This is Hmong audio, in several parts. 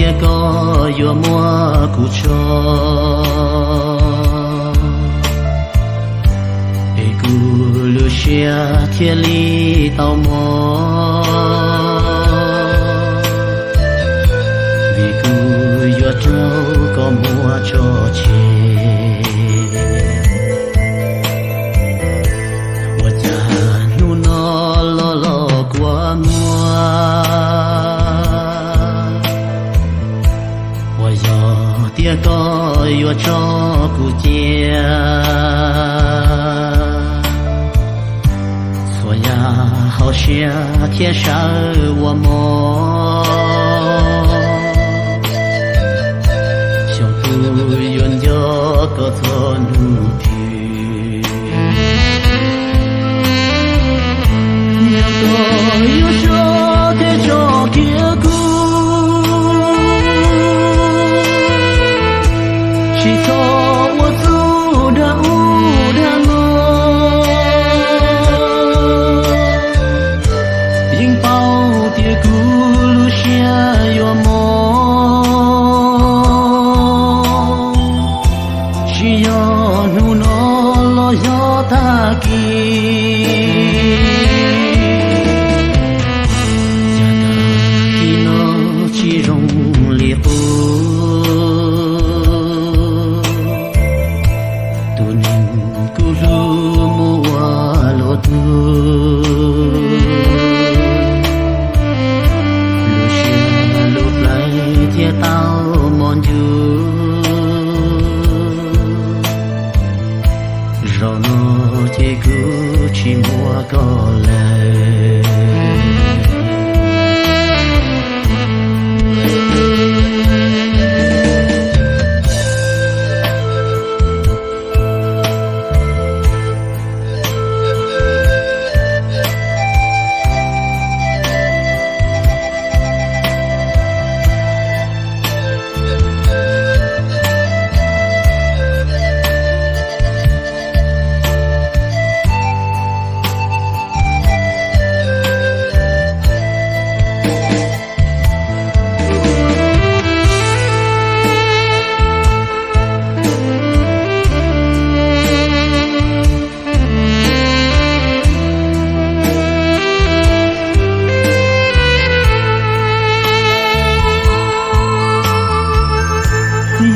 tias koj yuav muab kuv tso, es kuv lub siab thiaj li tau mog, vim kuv yuav raug koj muab tso tseg. Ua cas hnub no los los kua muag, uas yog tias koj yuav tso kuv cia, txhua yam hauv siab thiaj sawv ua mov, xyov kuv yuav nco koj txhua hnub twg. Yog koj yuav tso thiab tso kiag kuv, tsis txhob ua txuj dag ub dag no, yeej paub tias kuv lub siab yuav mob, tsis yog hnub no los yog tag kis. Cas tag kis no tsis zoo li qub, tus neeg kuv hlub mus ua luaj tug, lub siab lub plawv thiaj tau mos ncuv. Zaum no ces kuv tsis muaj koj lawm.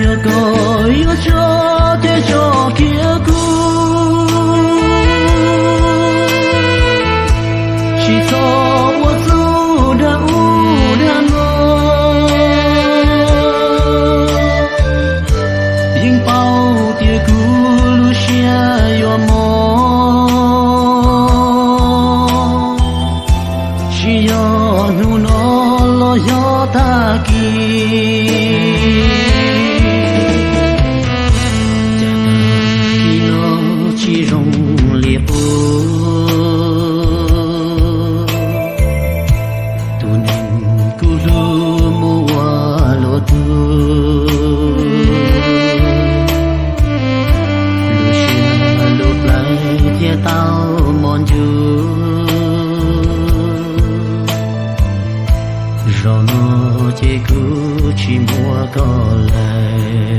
Yog koj yuav tso thiab tso kiag kuv, tsis txhob ua txuj dag ub dag no, yeej paub tias kuv lub siab yuav mob, tsis yog hnub no los yog tag kis. Cas tag kis no tsis zoo li qub, tus neeg kuv hlub mus ua luaj tug, lub siab lub plawv thiaj tau mos ncuv. Zaum no ces kuv tsis muaj koj lawm.